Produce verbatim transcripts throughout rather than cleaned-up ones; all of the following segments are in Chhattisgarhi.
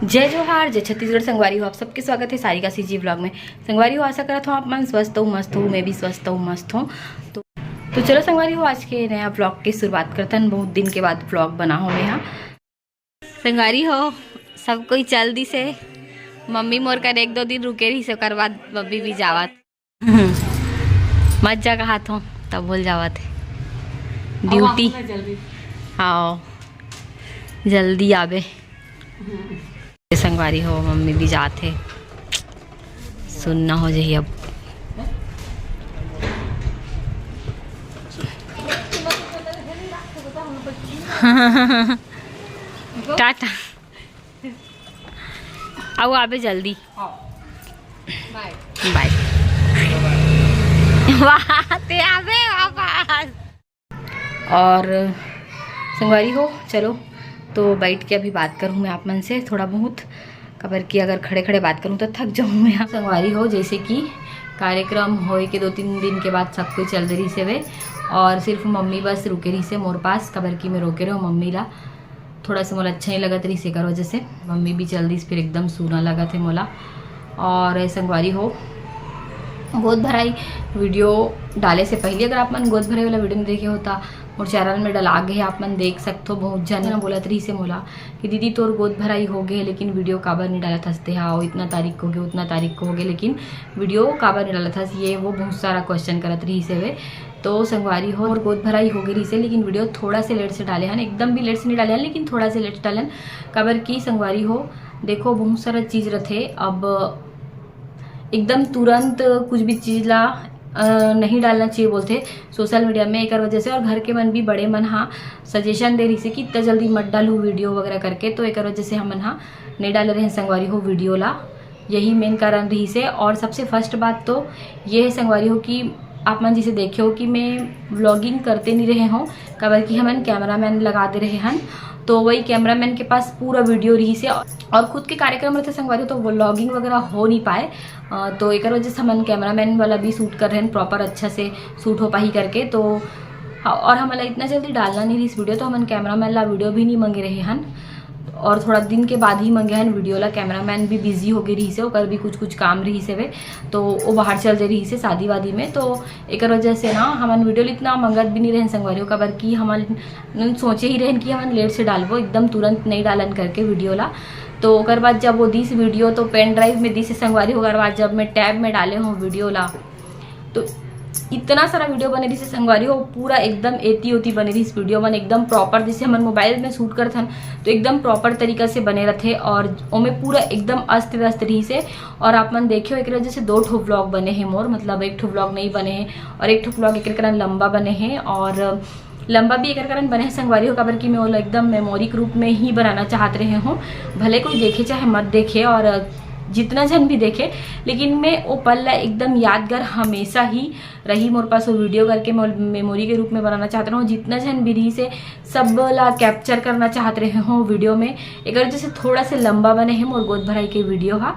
जय जोहार, जय छत्तीसगढ़। संगवारी हो, आप सबके स्वागत हे सारिका CG vlog में। संगवारी हो, आशा करत हों आप मन स्वस्थ हो, मस्त हो, मैं भी स्वस्थ हूँ, मस्त हूँ। तो, तो चलो संगवारी हो, आज के नया vlog के शुरुआत करथन। बहुत दिन के बाद vlog बनाहूँ मैं हा। संगवारी हो, सब कोई चल दिस हे। मम्मी मोर कर एक दो दिन रुके रहिस, ओकर बाद मम्मी भी जावत। मत जा कहत हों, तब बोल जावत हे। ड्यूटी। आओ, जल्दी आबे। संगवारी हो, मम्मी भी जात हे, सुनना हो जाही अब। टाटा। अउ आबे जल्दी। बाय। वाह, ते आबे वापस। और संगवारी हो, चलो तो बैठ के अभी बात करूँ मैं आप मन से थोड़ा बहुत, काबर कि अगर खड़े खड़े बात करूँ तो थक जाऊँ मैं। संगवारी हो, जैसे कि कार्यक्रम होए के दो तीन दिन के बाद सब कोई चल दे रहिस हवे और सिर्फ मम्मी बस रुके रहिस हे मोर पास, काबर कि मैं रोके रहों मम्मी ला। थोड़ा सा मोला अच्छा नहीं लगत रहिस, एकर वजह से मम्मी भी चल दिस, फिर एकदम सूना लगत हे मोला। और संगवारी हो, गोद भराई वीडियो डाले से पहले अगर आप मन गोद भराई वाला वीडियो नहीं देखे हो, तो मोर चैनल में डला गे हे, आप मन देख सकथो। बहुत झन बोलत रहिस हे मोला कि दीदी तोर गोद भराई हो गे, लेकिन वीडियो काबर नहीं डालत हस ते हा, इतना तारीख को हो गे, उतना तारीख को हो गे, लेकिन वीडियो काबर नहीं डालत हस, ये वो बहुत सारा क्वेश्चन करत रहिस हवे। तो संगवारी हो, मोर गोद भराई हो गे रहिस हे, लेकिन वीडियो थोड़ा से लेट से डाले हन, एकदम भी लेट से नहीं डाले हन, लेकिन थोड़ा से लेट से डाले हन। काबर कि संगवारी हो, देखो, बहुत सारा चीज़ रथे, अब एकदम तुरंत कुछ भी चीज़ ला अ, नहीं डालना चाहिए बोलथे सोशल मीडिया में, एकर वजह से। और घर के मन भी, बड़े मन हा सजेशन दे रहिस हे कि इतना जल्दी मत डालू वीडियो वगैरह करके, तो एकर वजह से हमन हा नहीं डाले रहे संगवारी हो वीडियो ला। यही मेन कारण रहिस हे। और सबसे फर्स्ट बात तो ये है संगवारी हो कि आप मन जैसे देखे हो कि मैं व्लॉगिंग करते नहीं रहे हों, काबर कि हमन कैमरामैन लगा दे रहे हन, तो वही कैमरामैन के पास पूरा वीडियो रहिस हे और खुद के कार्यक्रम रहते संगवारी हो, तो व्लॉगिंग वगैरह हो नहीं पाए। अ, तो एकर वजह से हमन कैमरामैन वाला भी शूट कर रहे हैं, प्रॉपर अच्छा से शूट हो पाही करके। तो और हमन ला इतना जल्दी डालना नहीं रहिस वीडियो, तो हमन कैमरामैन ला वीडियो भी नहीं मंगे रहे हन। और थोड़ा दिन के बाद ही मंगे हन वीडियो ला, कैमरामैन भी बिजी हो गे रहिस हे, ओकर भी कुछ कुछ काम रहिस हवे, तो वो बाहर चल दे रहिस हे शादी वादी में। तो एकर वजह से ना हमन वीडियो ला इतना मंगत भी नहीं रहे संगवारी हो, काबर कि हमन सोचे ही रहन कि हमन लेट से डालबो, एकदम तुरंत नहीं डालन करके वीडियो ला। तो ओकर बाद जब वो दिस वीडियो तो पेन ड्राइव में दिस संगवारी हो, ओकर बाद जब मैं टैब में डाले हों वीडियो ला, तो इतना सारा वीडियो बने रहिस संगवारी हो, पूरा एकदम एती ओती बने रहिस वीडियो मन, एकदम प्रॉपर, जैसे हमन मोबाइल में शूट करथन तो एकदम प्रॉपर तरीका से बने रथे और ओमे पूरा एकदम अस्त व्यस्त रहिस हे। और आप मन देखे हो, एक वजह से दो ठो व्लॉग बने हे मोर, मतलब एक ठो व्लॉग नहीं बने हे और एक ठो व्लॉग एक कारण लंबा बने हे। और लंबा भी एकर कारण बने हे संगवारी हो, काबर कि मैं ओला एकदम मेमोरी के रूप में ही बनाना चाहत रहे हों, भले कोई देखे चाहे मत देखे और जितना झन भी देखे, लेकिन मैं वो पल ला एकदम यादगार हमेशा ही रही मोर पास वो वीडियो करके मैं मेमोरी के रूप में बनाना चाहत रहे हों। जितना झन भी रहिस हे सब ला कैप्चर करना चाहत रहे हों वीडियो में। एकर वजह से थोड़ा से लंबा बने हे मोर गोद भराई के वीडियो हा।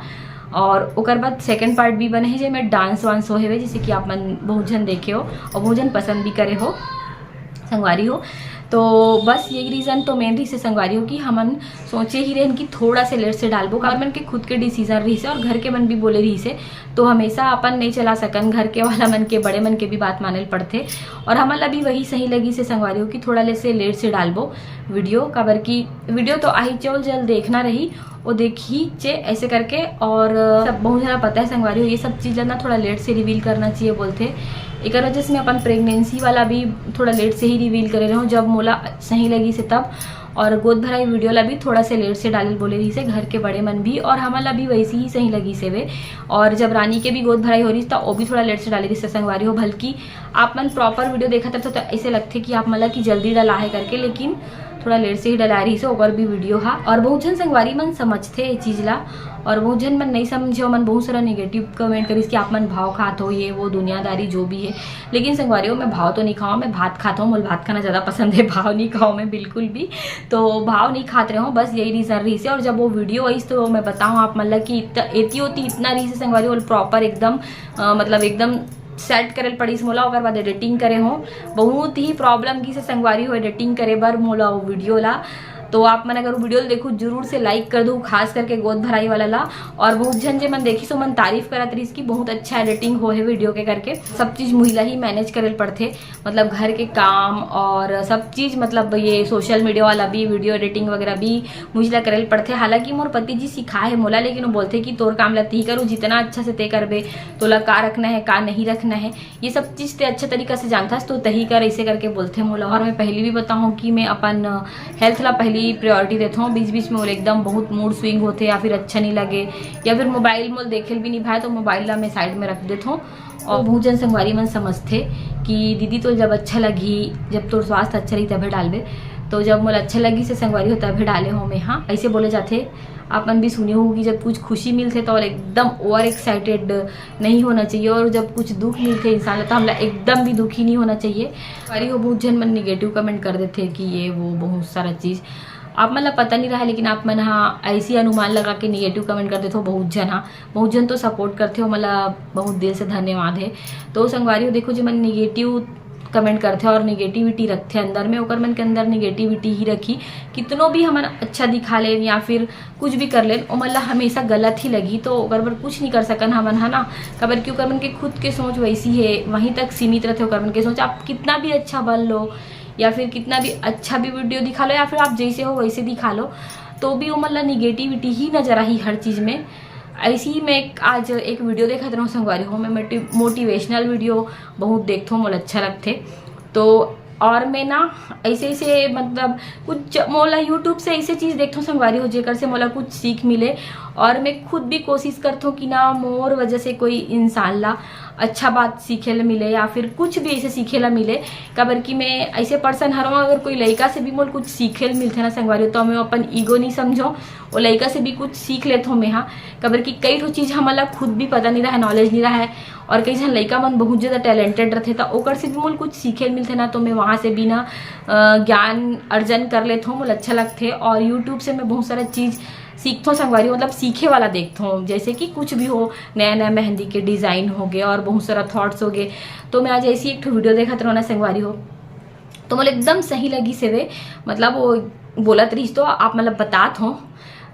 और ओकर बाद सेकंड पार्ट भी बने हे, जेमे डांस वांस होए हवे, जैसे कि आप मन बहुत झन देखे हो और बहुत झन पसंद भी करे हो संगवारी हो। तो बस यही रीज़न तो मेन रहिस हे संगवारी हो कि हमन सोचे ही रहन कि थोड़ा से लेट से डालबो, काबर मन के खुद के डिसीजन रहिस हे और घर के मन भी बोले रहिस हे, तो हमेशा अपन नहीं चला सकन, घर के वाला मन के, बड़े मन के भी बात माने ल पड़थे। और हमन ला भी वही सही लगिस हे संगवारी हो कि थोड़ा ले से लेट से डालबो वीडियो, काबर कि वीडियो तो आही चल जल देखना रही, वो देखी चे ऐसे करके। और सब बहुत ज़्यादा पता है संगवारी हो, ये सब चीज़ ला ना थोड़ा लेट से रिवील करना चाहिए बोलथे। एकर वजह से मैं अपन प्रेगनेंसी वाला भी थोड़ा लेट से ही रिवील करे रहूँ, जब मोला सही लगिस हे तब। और गोद भराई वीडियो ला भी थोड़ा से लेट से डाले बोले रहिस हे घर के बड़े मन भी, और हमन ला भी वैसे ही सही लगिस हे वे। और जब रानी के भी गोद भराई हो रहिस त वो भी थोड़ा लेट से डाले रहिस हे संगवारी हो, बल्कि आप मन प्रॉपर वीडियो देखत रहते तो ऐसे लगथे कि आप मन ला कि जल्दी डला हे करके, लेकिन थोड़ा लेट से ही डला रहिस हे ओकर भी वीडियो हा। और बहुत झन संगवारी मन समझथे ये चीज़ ला, और बहुत झन मन नहीं समझे, ओमन बहुत सारा नेगेटिव कमेंट करिस कि आप मन भाव खात हो, ये वो दुनियादारी जो भी है। लेकिन संगवारी हो, मैं भाव तो नहीं खाऊँ, मैं भात खात हूँ, मोला भात खाना ज़्यादा पसंद है, भाव नहीं खाऊँ मैं बिल्कुल भी। तो भाव नहीं खात रहे हूँ, बस यही रीज़न रहिस हे। और जब वो वीडियो आइस तो मैं बताऊँ आप मन ला कि इत-, एती ओती इतना रहिस हे संगवारी हो, प्रॉपर एकदम अ, मतलब एकदम सेट करे ल पड़िस मोला, ओकर बाद एडिटिंग करे हों। बहुत ही प्रॉब्लम गिस हे संगवारी हो एडिटिंग करे बर मोला वो वीडियो ला। तो आप मन अगर वीडियो देखू, जरूर से लाइक कर दू, खास करके गोद भराई वाला ला। और बहुत झन जे मन देखिस, ओमन तारीफ करत रहिस कि बहुत अच्छा एडिटिंग हो है वीडियो के करके। सब चीज मुहिला ही मैनेज करे ल पड़थे, मतलब घर के काम और सब चीज, मतलब ये सोशल मीडिया वाला भी, वीडियो एडिटिंग वगैरह भी मुझला करे ल पड़थे। हालांकि मोर पति जी सिखाए है मोला, लेकिन वो बोलथे कि तोर काम ला ती करू, जितना अच्छा से ते करबे, तोला का रखना है, का नहीं रखना है, ये सब चीज ते अच्छा तरीका से जानथस तो तही कर, ऐसे करके बोलथे मोला। और मैं पहली भी बताऊँ कि मैं अपन हेल्थ ला पहली प्रायोरिटी देथों। बीच बीच में मोर एकदम बहुत मूड स्विंग होथे या फिर अच्छा नहीं लगे या फिर मोबाइल मोल देखे ल भी नहीं भाए, तो मोबाइल ला मैं साइड में रख देथों। और बहुत जन संगवारी मन समझथे कि दीदी, तो जब अच्छा लगही, जब तोर स्वास्थ्य अच्छा रही तभे डालबे। तो जब मोला अच्छा लगी से संगवारी हो तभे डाले हो मैं, हाँ, ऐसे बोले जाथे। आप मन भी सुने हो कि जब कुछ खुशी मिलथे तो एकदम ओवर एक्साइटेड नहीं होना चाहिए, और जब कुछ दुख मिलथे इंसान ला तो हमला एकदम भी दुखी नहीं होना चाहिए। संगवारी हो, बहुत झन मन निगेटिव कमेंट कर देथे कि ये वो बहुत सारा चीज। आप मन ला पता नहीं रहा, लेकिन आप मन हा ऐसी अनुमान लगा के निगेटिव कमेंट कर देथो। बहुत झन हा, बहुत झन तो सपोर्ट करथे, ओमन ला बहुत दिल से धन्यवाद है। तो संगवारी हो, देखो, जे मन निगेटिव कमेंट करथे और निगेटिविटी रखथे अंदर में, ओकर मन के अंदर निगेटिविटी ही रखी। कितनो भी हमन अच्छा दिखा लेन या फिर कुछ भी कर लेन, ओमन ला हमेशा गलत ही लगही। तो ओकर बर कुछ नहीं कर सकन हमन, है ना, काबर कि ओकर मन के खुद के सोच वैसी है, वहीं तक सीमित रहथे ओकर मन के सोच। आप कितना भी अच्छा बन लो या फिर कितना भी अच्छा भी वीडियो दिखा लो या फिर आप जैसे हो वैसे दिखा लो, तो भी ओमन ला निगेटिविटी ही नजर आही हर चीज में। ऐसे ही मैं एक, आज एक वीडियो देखत रहूँ संगवारी हो, मैं मोटिवेशनल वीडियो बहुत देखथों, मोला अच्छा लगथे। तो और मैं ना ऐसे ऐसे, मतलब, कुछ मोला यूट्यूब से ऐसे चीज देखथों संगवारी हो, जेकर से मोला कुछ सीख मिले। और मैं खुद भी कोशिश करथों कि ना मोर वजह से कोई इंसान ला अच्छा बात सीखे ला मिले या फिर कुछ भी ऐसे सीखे ला मिले। काबर कि मैं ऐसे पर्सन हरव, अगर कोई लइका से भी मोल कुछ सीखे ला मिलथे ना संगवारी हो, तो मैं अपन ईगो नहीं समझो, वो लइका से भी कुछ सीख लेथों मैं, हाँ। काबर कि कई ठो चीज हमन ला खुद भी पता नहीं रहे, नॉलेज नहीं रहे, और कई झन लइका मन बहुत ज्यादा टैलेंटेड रथे, तो ओकर से भी मोल कुछ सीखे ला मिलथे ना, तो मैं वहाँ से भी ना अ, ज्ञान अर्जन कर लेथों, मोला अच्छा लगथे। और यूट्यूब से मैं बहुत सारा चीज सीखथों संगवारी, मतलब सीखे वाला देखथों, जैसे कि कुछ भी हो, नया नया मेहंदी के डिजाइन हो गए और बहुत सारा थॉट्स हो गए। तो मैं आज ऐसी एक ठो वीडियो देखत रहूँ ना संगवारी हो, तो मोला एकदम सही लगी से वे, मतलब वो बोलत रहिस, तो आप मतलब बतात हो,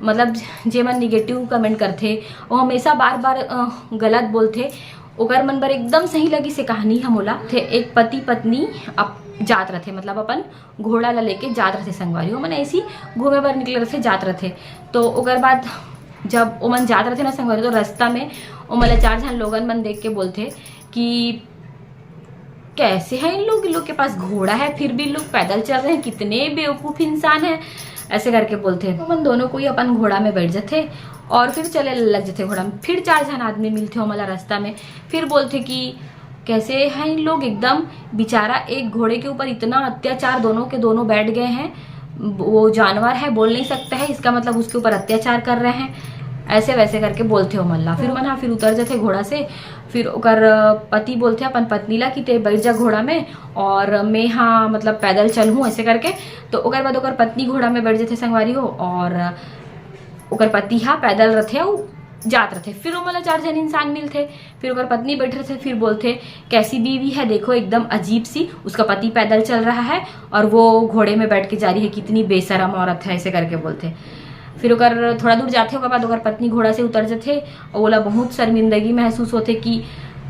मतलब जे मन निगेटिव कमेंट करथे, वो हमेशा बार बार अ, गलत बोलथे, ओकर मन बर एकदम सही लगी से कहानी ह मोला। थे एक पति पत्नी अप-, जात रथे, मतलब अपन घोड़ा ला लेके जात रथे संगवारी, ओमन ऐसी घूमे बर निकले रथे, जात रथे। तो ओकर बाद जब ओमन जात रथे ना संगवारी, तो रास्ता में ओमन ला चार झन लोगन मन देख के बोलथे कि कैसे है इन लोग, इन लोग के पास घोड़ा है फिर भी इन लोग पैदल चल रहे हैं, कितने बेवकूफ इंसान है, ऐसे करके बोलथे। ओमन दोनों कोई अपन घोड़ा में बैठ जाथे और फिर चले लग जाथे घोड़ा में। फिर चार झन आदमी मिलथे ओमन ला रास्ता में, फिर बोलथे कि कैसे हैं इन लोग, एकदम बेचारा एक घोड़े के ऊपर इतना अत्याचार, दोनों के दोनों बैठ गए हैं, वो जानवर है, बोल नहीं सकता है, इसका मतलब उसके ऊपर अत्याचार कर रहे हैं, ऐसे वैसे करके बोलथे ओमन ला। फिर ओमन हा फिर उतर जाथे घोड़ा से। फिर ओकर पति बोलथे अपन पत्नी ला कि ते बैठ जा घोड़ा में और मैं हा मतलब पैदल चलहूँ, ऐसे करके। तो ओकर बाद ओकर पत्नी घोड़ा में बैठ जाथे संगवारी हो, और ओकर पति हा पैदल रथे, अउ जात रथे। फिर ओमन ला चार झन इंसान मिलथे, फिर ओकर पत्नी बैठ रथे, फिर बोलथे, कैसी बीवी है, देखो एकदम अजीब सी, उसका पति पैदल चल रहा है और वो घोड़े में बैठ के जा रही है, कितनी बेशरम औरत है, ऐसे करके बोलथे। फिर ओकर थोड़ा दूर जाथे, ओकर बाद ओकर पत्नी घोड़ा से उतर जाथे और ओला बहुत शर्मिंदगी महसूस होथे कि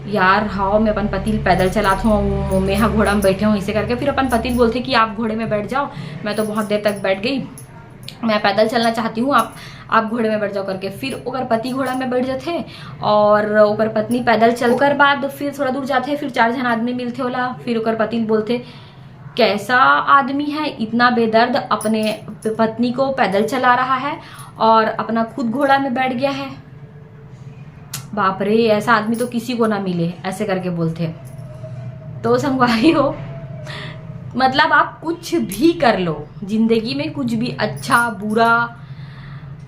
यार, हाव, मैं अपन पति ल पैदल चलात हूँ, मैं हा घोड़ा में बैठे हूँ, ऐसे करके। फिर अपन पति ल बोलथे कि आप घोड़े में बैठ जाओ, मैं तो बहुत देर तक बैठ गई, मैं पैदल चलना चाहती हूँ, आप आप घोड़े में बैठ जाओ, करके। फिर ओकर पति घोड़ा में बैठ जाथे और ओकर पत्नी पैदल चल। ओकर बाद फिर थोड़ा दूर जाथे, फिर चार झन आदमी मिलथे ओला। फिर ओकर पति ल बोलथे, कैसा आदमी है, इतना बेदर्द, अपने पत्नी को पैदल चला रहा है और अपना खुद घोड़ा में बैठ गया है। बाप रे, ऐसा आदमी तो किसी को ना मिले, ऐसे करके बोलथे। तो संगवारी हो, मतलब आप कुछ भी कर लो जिंदगी में, कुछ भी अच्छा बुरा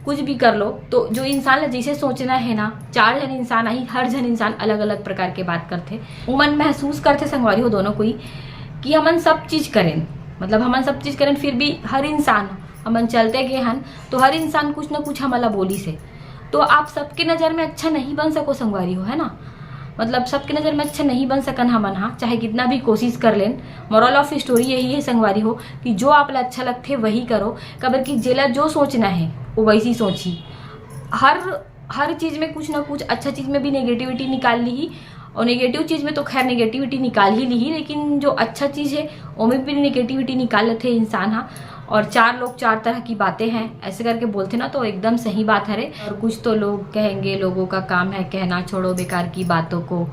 कुछ भी कर लो, तो जो इंसान ला जैसे सोचना है ना, चार झन इंसान आही, हर झन इंसान अलग अलग प्रकार के बात करथे। ओमन महसूस करथे संगवारी हो दोनों कोई कि हमन सब चीज करेन, मतलब हमन सब चीज करेन, फिर भी हर इंसान, हमन चलते गए हन तो हर इंसान कुछ ना कुछ हमन ला बोलिस हे। तो आप सबके नजर में अच्छा नहीं बन सको संगवारी हो, है ना? मतलब सबके नज़र में अच्छा नहीं बन सकन हमन हा, चाहे कितना भी कोशिश कर लेन। Moral of story यही है संगवारी हो कि जो आप ला अच्छा लगथे वही करो, काबर कि जेला जो सोचना है वो वैसी सोची। हर हर चीज़ में कुछ ना कुछ, अच्छा चीज़ में भी नेगेटिविटी निकाल ली ही, और नेगेटिव चीज़ में तो खैर नेगेटिविटी निकाल ही ली ही, लेकिन जो अच्छा चीज़ है ओमे भी नेगेटिविटी निकाल लेथे इंसान हा। और चार लोग चार तरह की बातें हैं, ऐसे करके बोलथे ना, तो एकदम सही बात हरे। और कुछ तो लोग कहेंगे, लोगों का काम है कहना, छोड़ो बेकार की बातों को,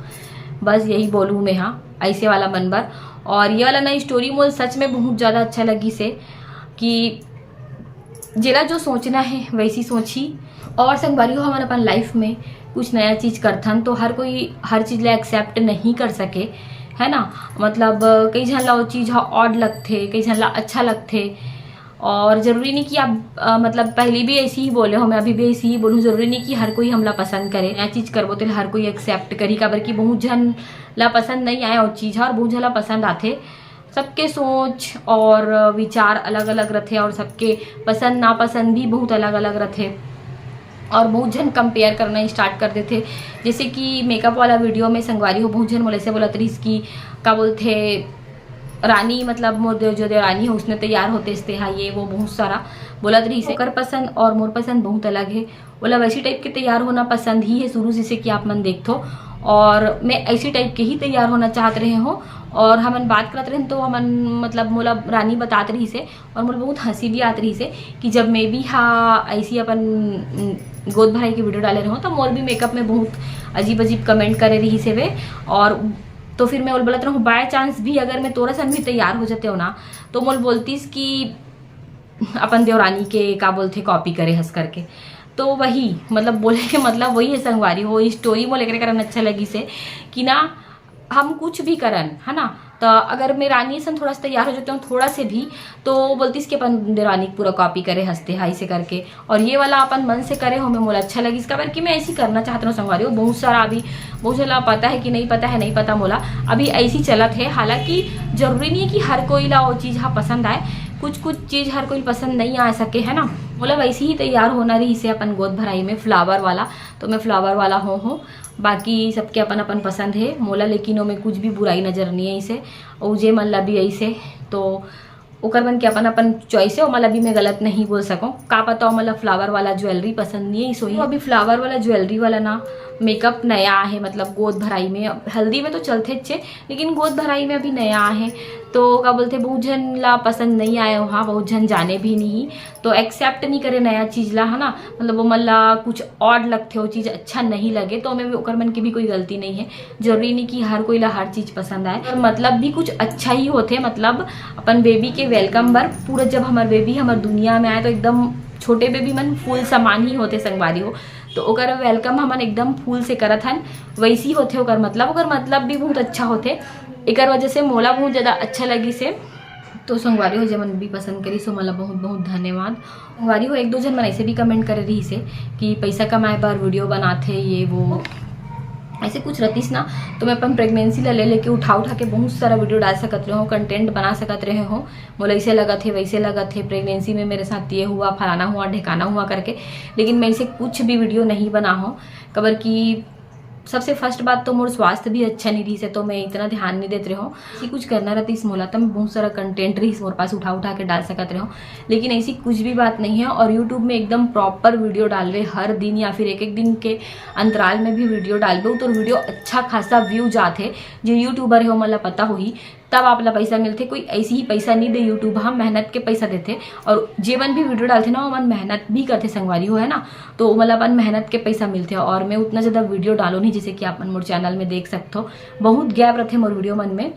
बस यही बोलूँ मैं, हाँ, ऐसे वाला मन बर। और ये वाला ना स्टोरी मोल सच में बहुत ज़्यादा अच्छा लगिस हे कि जेला जो सोचना है वैसी सोची। और संगवारी हो, हमन अपन लाइफ में कुछ नया चीज़ करथन तो हर कोई हर चीज़ ला एक्सेप्ट नहीं कर सके, है ना। मतलब कई झन ला वो चीज़ ह ऑड लगथे, कई झन ला अच्छा लगथे। और ज़रूरी नहीं कि आप, अ, मतलब पहली भी ऐसी ही बोले हो, मैं अभी भी ऐसी ही बोलूँ, ज़रूरी नहीं कि हर कोई हमला पसंद करे। नया चीज़ करबो तेला हर कोई एक्सेप्ट करी, काबर कि बहुत झन ला पसंद नहीं आए वो चीज़ ह और बहुत झन ला पसंद आथे। सबके सोच और विचार अलग-अलग रथे और सबके पसंद नापसंद भी बहुत अलग-अलग रथे। और बहुत झन कंपेयर करना स्टार्ट कर देथे। जैसे कि मेकअप वाला वीडियो में संगवारी हो, बहुत झन मोला ऐसे बोलत रहिस कि का बोलथे, रानी, मतलब मोर देव, जो देवरानी हो उसने तैयार होते इसते हा, ये वो बहुत सारा बोलत रहिस हे। ओकर पसंद और मोर पसंद बहुत अलग है। ओला वैसी टाइप के तैयार होना पसंद ही है शुरू से, से कि आप मन देखथो। और मैं ऐसी टाइप के ही तैयार होना चाहत रहे हो। और हमन बात करत रहेन तो हमन, मतलब मोला रानी बतात रहिस हे और मोला बहुत हंसी भी आत रहिस हे कि जब मैं भी हा ऐसी अपन, उम, गोद भराई के वीडियो डाले रहो तो मोर भी मेकअप में बहुत अजीब अजीब कमेंट करे रहिस हे वे। और तो फिर मैं ओला बोलत रहूँ, बाय चांस भी अगर मैं तोरा सन भी तैयार हो जाते हो ना, तो मोला बोलतीस कि अपन देवरानी के का बोलथे कॉपी करे हस करके। तो वही मतलब बोले के मतलब वही है संगवारी हो, स्टोरी मोला एकरे कारण अच्छा लगिस हे कि ना हम कुछ भी करन, है ना, तो अगर मैं रानी सन थोड़ा सा तैयार हो जाते हो थोड़ा से भी, तो बोलतीस कि अपन देवरानी पूरा कॉपी करे हंसते हैं ऐसे करके। और ये वाला अपन मन से करे हो, मैं मोला अच्छा लगिस, काबर कि मैं ऐसी करना चाहत रहूँ संगवारी हो। बहुत सारा अभी बहुत सारा पता है कि नहीं पता है, नहीं पता मोला, अभी ऐसी चलत है। हालांकि जरूरी नहीं है कि हर कोई ला वो चीज़ हा पसंद आए, कुछ कुछ चीज़ हर कोई पसंद नहीं आ सके, है ना। मोला वैसे ही तैयार होना रहिस हे अपन गोद भराई में फ्लावर वाला, तो मैं फ्लावर वाला हो हूँ। बाकी सबके अपन अपन पसंद है मोला, लेकिन ओमे कुछ भी बुराई नजर नहीं आइस हे। और जे मन ला भी आइस हे तो ओकर मन के अपन अपन चॉइस है, ओमन ला भी मैं गलत नहीं बोल सकूँ। का पता ओमन ला फ्लावर वाला ज्वेलरी पसंद नहीं आइस होही। अभी फ्लावर वाला ज्वेलरी वाला ना मेकअप नया आहे, मतलब गोद भराई में, हल्दी में तो चलथे अच्छे, लेकिन गोद भराई में अभी नया आहे। तो का बोलथे, बहुत झन ला पसंद नहीं आए हो, हाँ, बहुत झन जाने भी नहीं, तो एक्सेप्ट नहीं करे नया चीज़ ला, है ना। मतलब ओमन ला कुछ ऑड लगथे, वो चीज़ अच्छा नहीं लगे, तो ओमे भी ओकर मन की भी कोई गलती नहीं है। जरूरी नहीं कि हर कोई ला हर चीज़ पसंद आए, और मतलब भी कुछ अच्छा ही होथे। मतलब अपन बेबी के वेलकम बर पूरा, जब हमर बेबी हमर दुनिया में आए तो एकदम छोटे बेबी मन फूल समान ही होथे संगवारी हो, तो ओकर वेलकम हमन एकदम फूल से करत हन, वैसी होथे ओकर मतलब। ओकर मतलब भी बहुत अच्छा होथे, एकर वजह से मोला बहुत ज़्यादा अच्छा लगिस हे। तो संगवारी हो, जे मन भी पसंद करिस ओमन ला बहुत बहुत धन्यवाद। संगवारी हो, एक दो झन मन ऐसे भी कमेंट करे रहिस हे कि पैसा कमाए बर वीडियो बनाथे, ये वो ऐसे कुछ रहिस ना, तो मैं अपन प्रेगनेंसी ला ले लेके उठा उठा के बहुत सारा वीडियो डाल सकत रहे हो, कंटेंट बना सकत रहे हो। मोला ऐसे लगत हे, वैसे लगत हे, प्रेगनेंसी में मेरे साथ ये हुआ, फलाना हुआ, ढेकाना हुआ करके, लेकिन मैं ऐसे कुछ भी वीडियो नहीं बना हो, काबर कि सबसे फर्स्ट बात तो मोर स्वास्थ्य भी अच्छा नहीं रहिस हे, तो मैं इतना ध्यान नहीं देत रहे हो। ऐसी कुछ करना रहितिस मोला, तो मैं बहुत सारा कंटेंट रहिस मोर पास, उठा उठा के डाल सकत रहे हो, लेकिन ऐसी कुछ भी बात नहीं है। और यूट्यूब में एकदम प्रॉपर वीडियो डालबे हर दिन या फिर एक एक दिन के अंतराल में भी वीडियो डालबे, तो वीडियो अच्छा खासा व्यूज आथे। जो यूट्यूबर है ओमन ला पता होही, तब आप ला पैसा मिलथे। कोई ऐसी ही पैसा नहीं दे यूट्यूब, हाँ, मेहनत के पैसा देथे। और जे मन भी वीडियो डालथे ना, ओमन मेहनत भी करथे संगवारी हो, है ना, तो ओमन ला अपन मेहनत के पैसा मिलथे। और मैं उतना ज़्यादा वीडियो डालो नहीं, जैसे कि आप मन मोर चैनल में देख सकथो, बहुत गैप रथे मोर वीडियो मन में।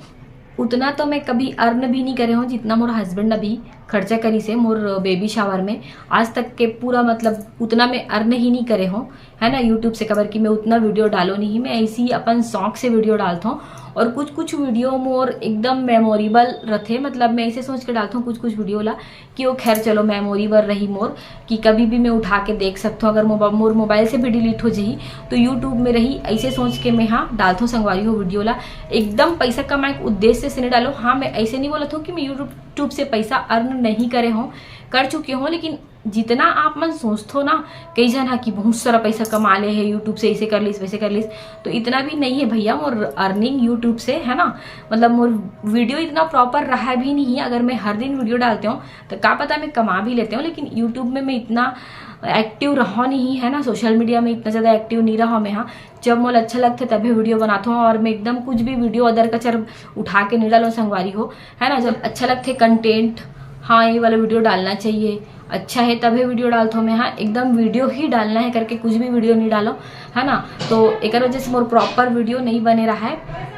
उतना तो मैं कभी अर्न भी नहीं करे हूँ जितना मोर हस्बैंड अभी खर्चा करिस हे मोर बेबी शावर में। आज तक के पूरा मतलब उतना मैं अर्न ही नहीं करे हूँ, है ना, यूट्यूब से, काबर कि मैं उतना वीडियो डालो नहीं, मैं ऐसे ही अपन शौक से वीडियो डालता हूँ। और कुछ कुछ वीडियो मोर एकदम मेमोरेबल रथे, मतलब मैं ऐसे सोच के डालता हूँ कुछ कुछ वीडियो ला कि वो खैर चलो मेमोरी बर रही मोर, कि कभी भी मैं उठा के देख सकता हूँ। अगर मोबा-, मोर मोबाइल से भी डिलीट हो जाही तो यूट्यूब में रही, ऐसे सोच के मैं, हाँ, डालता हूँ संगवारी हो वीडियो ला। एकदम पैसा कमाए के उद्देश्य से नहीं डालो। हाँ, मैं ऐसे नहीं बोलत हूँ कि मैं यूट्यूब से पैसा अर्न नहीं करे हूँ, कर चुके हो, लेकिन जितना आप मन सोचथो ना, कई झन हा कि बहुत सारा पैसा कमा ले हे YouTube से, इसे कर लिस, वैसे कर लिस, तो इतना भी नहीं है भैया। मोर अर्निंग YouTube से है ना, मतलब मोर वीडियो इतना प्रॉपर रहा भी नहीं है। अगर मैं हर दिन वीडियो डालते हूँ तो का पता मैं कमा भी लेते हूँ, लेकिन YouTube में मैं इतना एक्टिव रहा नहीं है ना, सोशल मीडिया में इतना ज़्यादा एक्टिव नहीं रहा मैं। हाँ, जब मोला अच्छा लगथे तभे वीडियो बनाथो, और मैं एकदम कुछ भी वीडियो अदर कचर उठा के नहीं डालो संगवारी हो, है ना। जब अच्छा लगथे कंटेंट, हाँ ये वाला वीडियो डालना चाहिए, अच्छा है तभे वीडियो डालथो मैं। हाँ, एकदम वीडियो ही डालना है करके कुछ भी वीडियो नहीं डालो, है ना। तो एकर वजह से मोर प्रॉपर वीडियो नहीं बने रहा है।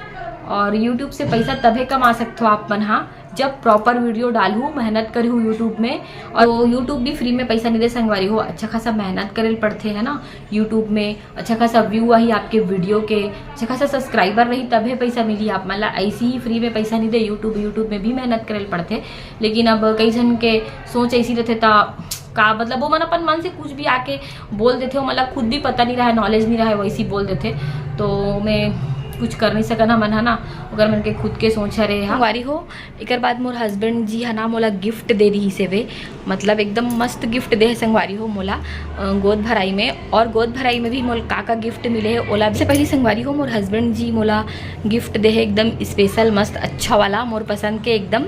और YouTube से पैसा तभे कमा सकथो आप मन, हाँ, जब प्रॉपर वीडियो डालहू, मेहनत करहू YouTube में। और YouTube भी फ्री में पैसा नहीं दे संगवारी हो, अच्छा खासा मेहनत करे ल पड़थे, है ना। YouTube में अच्छा खासा व्यू आही आपके वीडियो के, अच्छा खासा सब्सक्राइबर रही तभे पैसा मिली आप मन ला। ऐसे ही फ्री में पैसा नहीं दे YouTube। YouTube में भी मेहनत करे ल पड़थे, लेकिन अब कई झन के सोच ऐसी रहथे त का मतलब, वो मन अपन मन से कुछ भी आके बोल देथे, वो मतलब खुद भी पता नहीं रहा, नॉलेज नहीं रहा, वैसे ही बोल देथे। तो मैं कुछ कर नहीं सकन हमन, है ना, ओकर मन के खुद के सोच हरे। हाँ। संगवारी हो, एकर बाद मोर हस्बैंड जी है ना मोला गिफ्ट दे रही से वे, मतलब एकदम मस्त गिफ्ट दे है संगवारी हो मोला, अ, गोद भराई में। और गोद भराई में भी मोला का का गिफ्ट मिले है ओला। से पहले संगवारी हो, मोर हस्बैंड जी मोला गिफ्ट दे है एकदम स्पेशल, मस्त, अच्छा वाला, मोर पसंद के एकदम,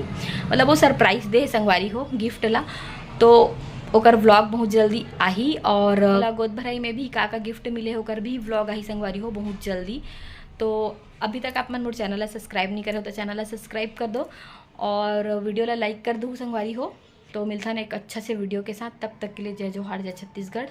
मतलब वो सरप्राइज दे है संगवारी हो गिफ्ट ला। तो ओकर व्लॉग बहुत जल्दी आही। और मोला गोद भराई में भी का का गिफ्ट मिले है ओकर भी व्लॉग आही संगवारी हो बहुत जल्दी। तो अभी तक आप मन मोर चैनल ला सब्सक्राइब नहीं करे हो तो चैनल ला सब्सक्राइब कर दो और वीडियो ला लाइक कर दो संगवारी हो। तो मिलथन एक अच्छा से वीडियो के साथ, तब तक के लिए जय जोहार, जय छत्तीसगढ़।